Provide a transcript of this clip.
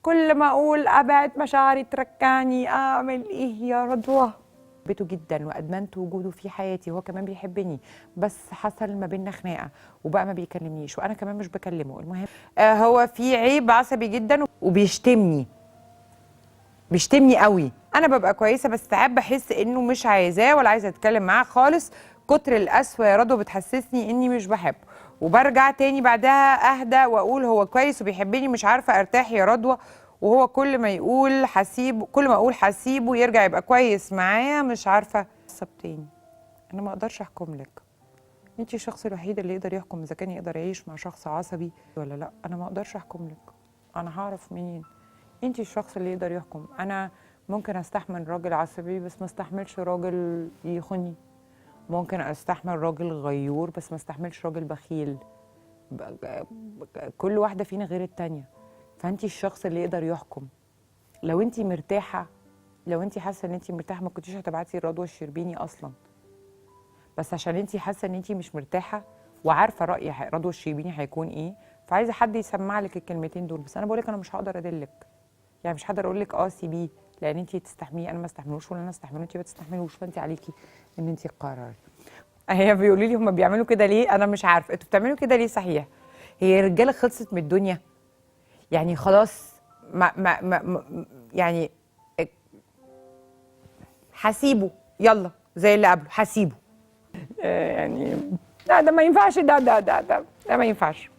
كل ما اقول ابعد مشاعري تركعني، اعمل ايه يا رضوى؟ حبيته جدا وادمنت وجوده في حياتي، وهو كمان بيحبني، بس حصل ما بيننا خناقه وبقى ما بيكلمنيش وانا كمان مش بكلمه. المهم هو في عيب، عصبي جدا وبيشتمني، بيشتمني قوي. انا ببقى كويسة بس ساعات بحس انه مش عايزاه ولا عايزه اتكلم معاه خالص. كتر القسوة يا رضوى بتحسسني اني مش بحبه، وبرجع تاني بعدها اهدى واقول هو كويس وبيحبني. مش عارفه ارتاح يا رضوى، وهو كل ما يقول حسيبه، كل ما اقول حسيبه يرجع يبقى كويس معايا. مش عارفه اتعصب تاني. انا ما اقدرش احكم لك، انت الشخص الوحيد اللي يقدر يحكم اذا كان يقدر يعيش مع شخص عصبي ولا لا. انا ما اقدرش احكم لك، انا هعرف منين؟ انت الشخص اللي يقدر يحكم. انا ممكن استحمل راجل عصبي بس ما استحملش راجل يخوني، ممكن استحمل راجل غيور بس ما استحملش راجل بخيل. كل واحدة فينا غير التانية، فانت الشخص اللي يقدر يحكم. لو انت مرتاحة، لو انت حاسه ان انت مرتاحة ما كنتيش هتبعتي رضوى الشربيني اصلا، بس عشان انت حاسه ان انت مش مرتاحة وعارفه راي رضوى الشربيني هيكون ايه، فعايزه حد يسمع لك الكلمتين دول. بس انا بقول لك انا مش هقدر ادلك، يعني مش هقدر اقول لك سيبيه لان انت تستحمليه، انا ما استحملوش ولا انا استحمله انت ما تستحملوش، فانت عليكي ان انت تقرري. هي بيقولوا لي هم بيعملوا كده ليه؟ انا مش عارفه انتوا بتعملوا كده ليه صحيح. هي الرجالة خلصت من الدنيا يعني، خلاص ما يعني هسيبه، يلا زي اللي قبله هسيبه. يعني لا ده ما ينفعش، ده ده ده ده ده ما ينفعش.